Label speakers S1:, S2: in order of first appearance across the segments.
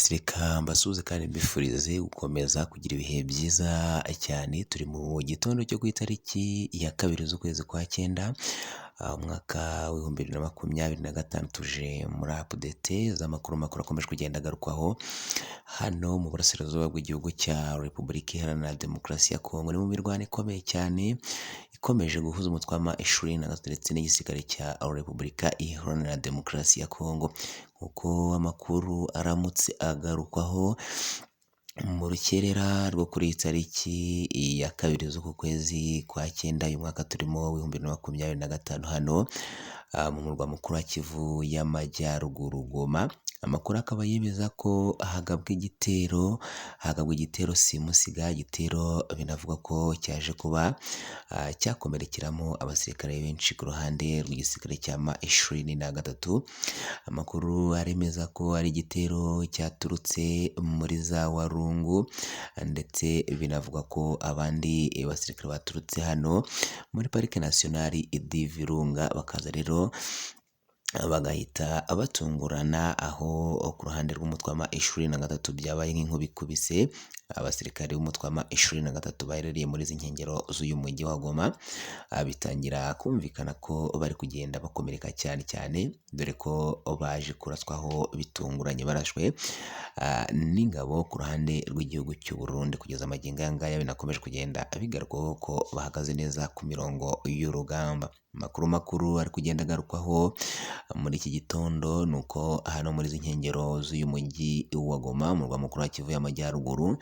S1: Yes, reka mbasuhuze kandi mbifurize gukomeza kugira ibihe byiza cyane. Turi mu gitondo cyo ku itariki ya 2 z'ukwezi kwa 9, umwaka w'2025. Tuje muri update z'amakuru makuru akomeje kugenda agarukwaho hano mu burasirazuba bw'igihugu cya Repubulika Iharanira Demokarasi ya Kongo. Ni mu mirwano ikomeye cyane ikomeje guhuza umutwe wa M23 ndetse n'igisirikare cya Repubulika Iharanira Demokarasi ya Kongo. Nk'uko amakuru aramutse agarukwaho mu rukerera rwo kuri iyi tariki ya 2 z'uku kwezi kwa 9 uyu mwaka turimo w'2025, hano mu murwa mukuru wa Kivu y'Amajyaruguru, Goma. Amakuru akaba yemeza ko hagabwa igitero simusiga, igitero binavugwa ko cyaje kuba cyakomerekeramo abasirikare benshi ku ruhande rw'igisirikare cya M23. Amakuru aremeza ko ari igitero cyaturutse muri za Warungu, ndetse binavugwa ko abandi basirikare baturutse hano muri Parike Nationale de Virunga, bakaza rero bagahita batungurana aho ku ruhande rw'umutwe wa M23 byabaye nk'inkuba ikubise abasirikare b'umutwe wa M23 baherereye muri izi nkengero z'uyu mujyi wa Goma. Bitangira kumvikana ko bari kugenda bakomereka cyane cyane, dore ko baje kuraswaho bitunguranye, barashwe n'ingabo ku ruhande rw'igihugu cy'u Burundi. Kugeza amagingo aya ngaya binakomeje kugenda bigarukwaho ko bahagaze neza ku mirongo y'urugamba. Amakuru makuru ari kugenda agarukwaho muri iki gitondo ni uko hano muri izi nkengero z'uyu mujyi wa Goma, umurwa mukuru wa Kivu y'Amajyaruguru,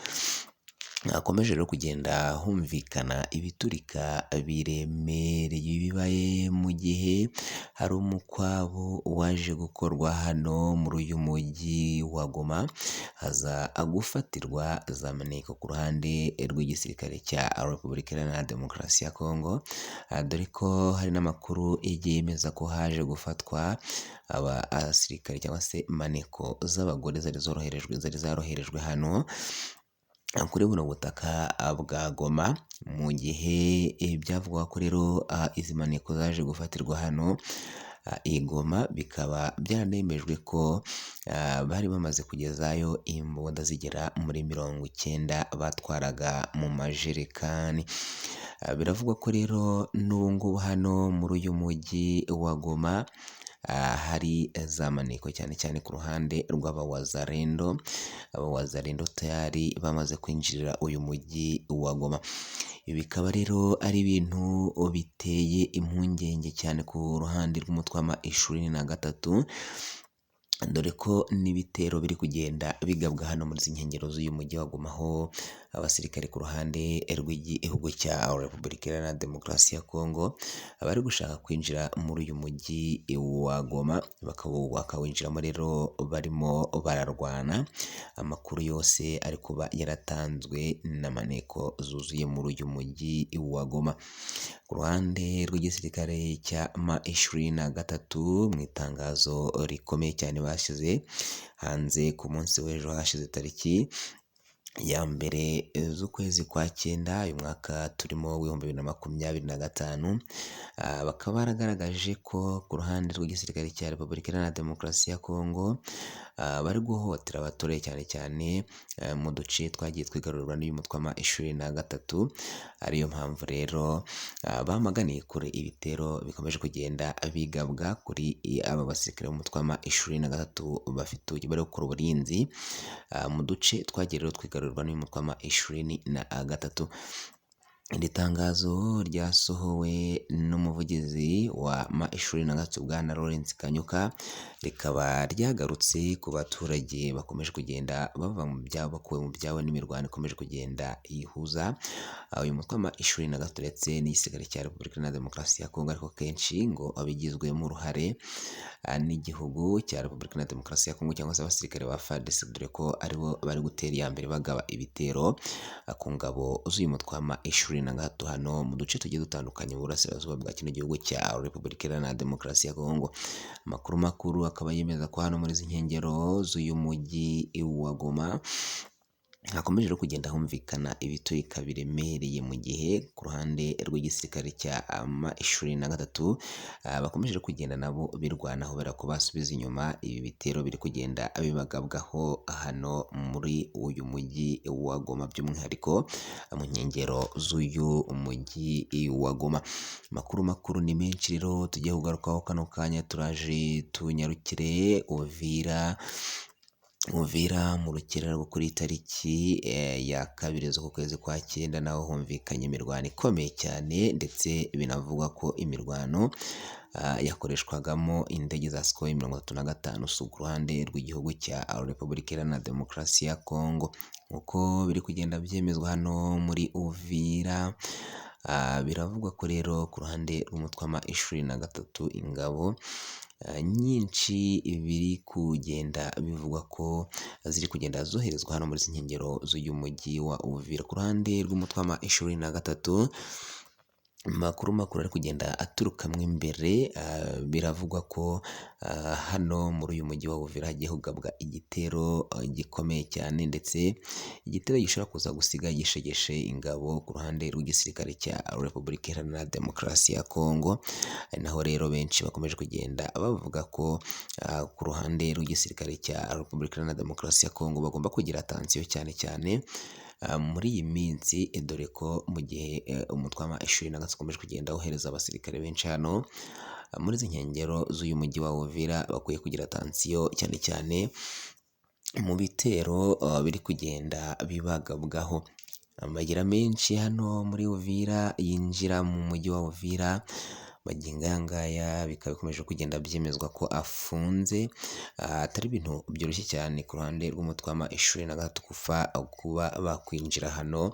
S1: hakomeje rero kugenda humvikana ibiturika biremereye. Bibaye mu gihe hari umukwabu waje gukorwa hano muri uyu mujyi wa Goma, haza gufatirwa za maneko ku ruhande rw'igisirikare cya Repubulika Iharanira Demokarasi ya Kongo, dore ko hari n'amakuru yagiye yemeza ko haje gufatwa abasirikare cyangwa se maneko z'abagore zari zaroherejwe hano kuri buno butaka bwa Goma. Mu gihe byavugwaga ko rero izi maneko zaje gufatirwa hano i Goma, bikaba byaranemejwe ko bari bamaze kugezayo imbunda zigera muri 90 batwaraga mu majerekani. Biravugwa ko rero n'ubu ngubu hano muri uyu mujyi wa Goma hari za maneko, cyane cyane ku ruhande rw'abawazalendo. Abawazalendo tayari bamaze kwinjirira uyu mujyi wa Goma. Ibi bikaba rero ari ibintu biteye impungenge cyane ku ruhande rw'umutwe wa M23, dore ko n'ibitero biri kugenda bigabwa hano muri izi nkengero z'uyu mujyi wa Goma, aho abasirikare ku ruhande rw'igihugu cya Repubulika Iharanira Demokarasi ya Kongo bari gushaka kwinjira muri uyu mujyi wa Goma, bakawinjiramo rero barimo bararwana. Amakuru yose ari kuba yaratanzwe na maneko zuzuye muri uyu mujyi wa Goma. Ku ruhande rw'igisirikare cya M23, mu itangazo rikomeye cyane bashyize hanze ku munsi w'ejo hashize, tariki ya 1 z'ukwezi kwa 9 uyu mwaka turimo w'2025, bakaba baragaragaje ko ku ruhande rw'igisirikare cya Repubulika Iharanira Demokarasi ya Kongo bari guhohotera abaturage, cyane cyane mu duce twagiye twigarurwa n'uyu mutwe wa M23, ariyo mpamvu rero bamaganiye kure ibitero bikomeje kugenda bigabwa kuri aba basirikare b'umutwe wa M23 bafite bari gukora uburinzi mu duce twagiye rero twigarurwa n'uyu mutwe wa M23. Iri tangazo ryasohowe n'umuvugizi wa M23, Bwana Lawrence Kanyuka, rikaba ryagarutse ku baturage bakomeje kugenda bava mu byabo, bakuwe mu byabo n'imirwano ikomeje kugenda ihuza uyu mutwe wa M23 ndetse n'igisirikare cya Repubulika Iharanira Demokarasi ya Kongo, ariko kenshi ngo abigizwemo uruhare n'igihugu cya Repubulika Iharanira Demokarasi ya Kongo cyangwa se abasirikare ba FARDC, dore ko aribo bari gutera iya mbere bagaba ibitero ku ngabo z'uyu mutwe wa M23 hano mu duce tugiye dutandukanye mu burasirazuba bwa kino gihugu cya Repubulika Iharanira Demokarasi ya Kongo. Amakuru makuru akaba yemeza ko hano muri izi nkengero z'uyu mujyi wa Goma Hakomeje rero kugenda humvikana ibiturika biremereye, mu gihe ku ruhande rw'igisirikare cya M23 bakomeje kugenda nabo birwanaho kubera ko basubiza inyuma ibi bitero biri kugenda bibagabwaho hano muri uyu mujyi wa Goma, by'umwihariko mu nkengero z'uyu mujyi wa Goma. Amakuru makuru ni menshi rero tugiye kugarukaho kano kanya, turaje tunyarukire Uvira. Uvira mu rukerera rwo kuri tariki ya 2 z'ukwezi kwa 9 naho humvikanye imirwano ikomeye cyane, ndetse binavugwa ko imirwano yakoreshwagamo indege za Sukhoi 35 su ku ruhande rw'igihugu cya Repubulika Iharanira Demokarasi ya Kongo, nk'uko biri kugenda byemezwa hano muri Uvira. Biravugwa ko rero ku ruhande rw'umutwe wa M23 ingabo nyinshi biri kugenda bivugwa ko ziri kugenda zoherezwa hano muri izi nkengero z'uyu mujyi wa Uvira. Ku ruhande rw'umutwe wa M23, amakuru makuru ari kugenda aturukamo imbere, biravugwa ko hano muri uyu mujyi wa Uvira hagiye kugabwa igitero gikomeye cyane, ndetse igitero gishobora kuza gusiga gishegeshe ingabo ku ruhande rw'igisirikare cya Repubulika Iharanira Demokarasi ya Kongo. Naho rero benshi bakomeje kugenda bavuga ko ku ruhande rw'igisirikare cya Repubulika Iharanira Demokarasi ya Kongo bagomba kugira atansiyo cyane cyane muri iyi minsi, dore ko mu gihe umutwe wa M23 ukomeje kugenda wohereza abasirikare benshi hano muri izi nkengero z'uyu mujyi wa Uvira, bakwiye kugira atansiyo cyane cyane mu bitero biri kugenda bibagabwaho. Amagira menshi hano muri Uvira yinjira mu mujyi wa Uvira magingo aya ngaya bikaba bikomeje kugenda byemezwa ko afunze, atari ibintu byoroshye cyane ku ruhande rw'umutwe wa M23 kufa kuba bakwinjira hano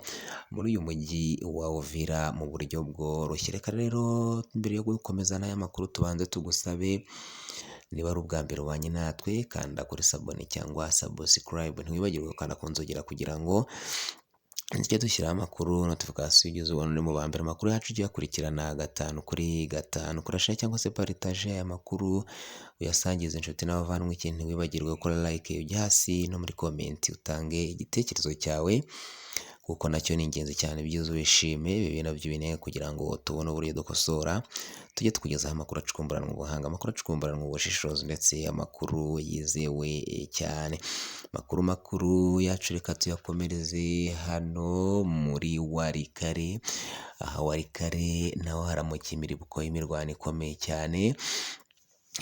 S1: muri uyu mujyi wa Uvira mu buryo bworoshye. Reka rero mbere yo gukomeza n'aya makuru tubanze tugusabe, niba ari ubwa mbere ubanye natwe, kanda kuri sabone cyangwa subscribe, ntiwibagirwe gukanda ku nzogera kugira ngo tujye dushyiraho amakuru notification ugeze ubona uri mu ba mbere. Amakuru yacu ujye uyakurikirana 5 kuri 5, kora share cyangwa se partage aya makuru uyasangize inshuti n'abavandimwe. Ikindi ntiwibagirwe gukora like, ujye hasi no muri comment utange igitekerezo cyawe, kuko nacyo ni ingenzi cyane. Byiza wishime, ibi nabyo binenge kugira ngo tubone uburyo dukosora, tujye tukugezaho amakuru acukumburanwa ubuhanga, amakuru acukumburanwa ubushishozi, ndetse amakuru yizewe cyane. Amakuru makuru yacu reka tuyakomereze hano muri Walikale. Aha Walikale naho haramukiye imirimo y'imirwano ikomeye cyane,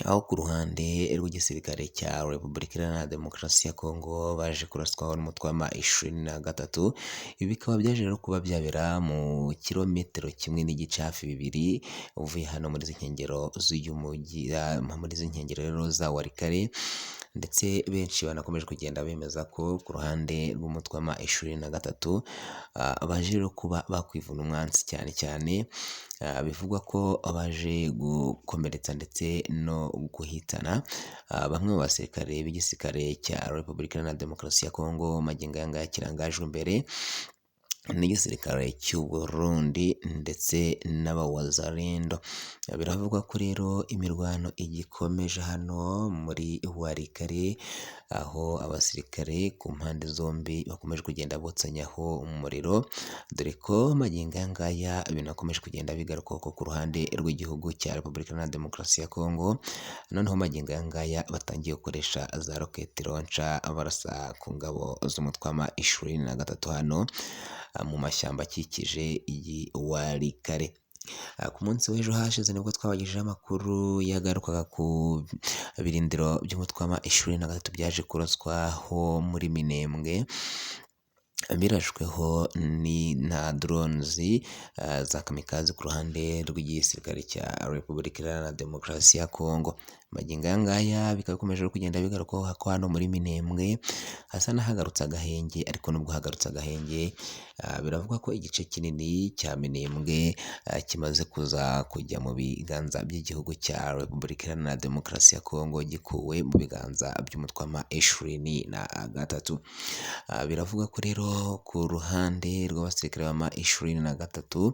S1: aho ku ruhande rw'igisirikare cya Repubulika Iharanira Demokarasi ya Kongo baje kuraswaho n'umutwe wa M23. Ibi bikaba byaje rero kuba byabera mu kilometero 1.5 hafi 2 uvuye hano muri izi nkengero z'uyu mujyi, muri izi nkengero rero za Walikale, ndetse benshi banakomeje kugenda bemeza ko ku ruhande rw'umutwe wa M23 baje rero kuba bakwivuna umwansi cyane cyane. Bivugwa ko baje gukomeretsa ndetse no guhitana bamwe mu basirikare b'igisirikare cya Repubulika Iharanira Demokarasi ya Kongo magingo aya ngaya kirangajwe imbere n'igisirikare cy'u Burundi ndetse n'abawazalendo. Biravugwa ko rero imirwano igikomeje hano muri Walikale, aho abasirikare ku mpande zombi bakomeje kugenda botsanyaho umuriro, dore ko magingo aya ngaya binakomeje kugenda bigaruka ko ku ruhande rw'igihugu cya Repubulika Iharanira Demokarasi ya Kongo noneho magingo aya ngaya batangiye gukoresha za rocket launcher barasa ku ngabo z'umutwe wa M23 hano mu mashyamba akikije iyi Walikale. Ku munsi w'ejo hashize nibwo twabagejejeho amakuru yagarukaga ku birindiro by'umutwe wa M23 byaje kuraswaho muri Minembwe, birashweho ni na drones za kamikaze ku ruhande rw'igisirikare cya Repubulika Iharanira Demokarasi ya Kongo. Magingo aya ngaya bikaba bikomeje kugenda bigarukaho ko hano muri Minembwe hasa n'ahagarutse agahenge, ariko nubwo hagarutse agahenge biravugwa ko igice kinini cya Minembwe kimaze kuza kujya mu biganza by'igihugu cya Repubulika Iharanira Demokarasi ya Kongo, gikuwe mu biganza by'umutwe wa M23. Biravugwa ko rero ku ruhande rw'abasirikare ba M23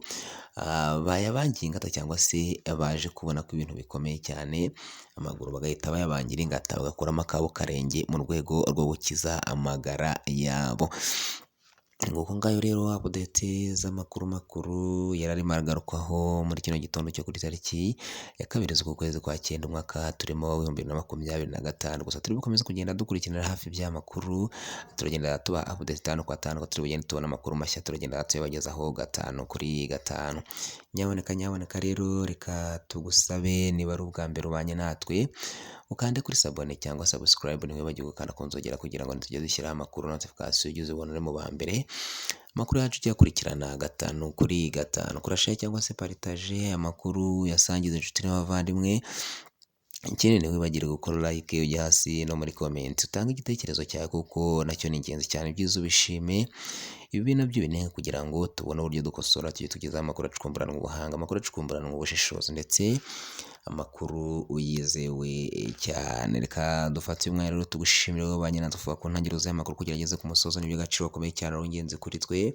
S1: bayabangiye ingata, cyangwa se baje kubona ko ibintu bikomeye cyane, amaguru bagahita bayabangira ingata bagakuramo akabo karenge mu rwego rwo gukiza amagara yabo. Nguko ngayo rero update z'amakuru makuru yari arimo aragarukwaho muri kino gitondo cyo kuri tariki ya 2 z'uku kwezi kwa 9 umwaka turimo 2025. Gusa turi bukomeze kugenda dukurikiranira hafi by'amakuru, turagenda tuba update 5 kwa 5, turi bugende tubona amakuru mashya, turagenda tuyabagezaho 5 kuri 5. Nyaboneka nyaboneka rero reka tugusabe, niba ari ubwa mbere ubanye natwe, ukande kuri sabone cyangwa subscribe, ntiwibagirwe gukanda ku nzogera kugira ngo tujye dushyiraho amakuru notification ujye uzibona uri mu ba mbere. Amakuru yacu ujye uyakurikirana 5 kuri 5, kora share cyangwa se partage amakuru yasangiza inshuti n'abavandimwe. Ikindi ntiwibagirwe gukora like, ujye hasi no muri comment utange igitekerezo cyawe kuko nacyo ni ingenzi cyane, ibyiza ubishime, ibibi nabyo ubinenge kugira ngo tubone uburyo dukosora, tujye tugezaho amakuru acukumburanwa ubuhanga, amakuru acukumburanwa ubushishozi ndetse amakuru yizewe cyane. Reka dufate uyu mwanya rero tugushimire wowe wabanye natwe kuva ku ntangiriro z'aya makuru kugira ageze ku musozo, ni iby'agaciro gakomeye cyane, ari ingenzi kuri twe,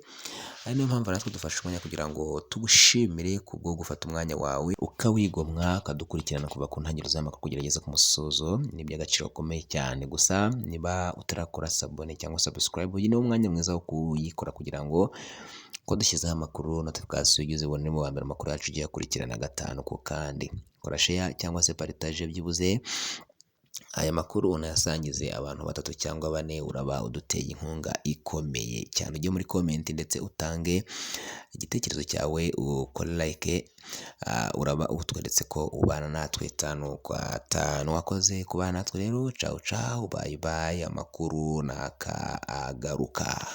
S1: ari niyo mpamvu natwe dufashe umwanya kugira ngo tugushimire kubwo gufata umwanya wawe ukawigomwa ukadukurikirana kuva ku ntangiriro z'aya makuru kugira ageze ku musozo, ni iby'agaciro gakomeye cyane. Gusa niba utarakora sabone cyangwa subscribe, uyu ni wo mwanya mwiza wo kuyikora kugira ngo ko dushyizeho amakuru notification ujye uzibona uri mu ba mbere, amakuru yacu ugiye akurikirana 5 ku kandi. Kora share cyangwa se partage byibuze aya makuru unayasangize abantu 3 cyangwa 4, uraba uduteye inkunga ikomeye cyane. Ujye muri comment ndetse utange igitekerezo cyawe, ukore like, uraba utweretse ko ubana natwe 5 kwa 5. Wakoze kubana natwe rero, ciao ciao, bye bye, amakuru nakagaruka.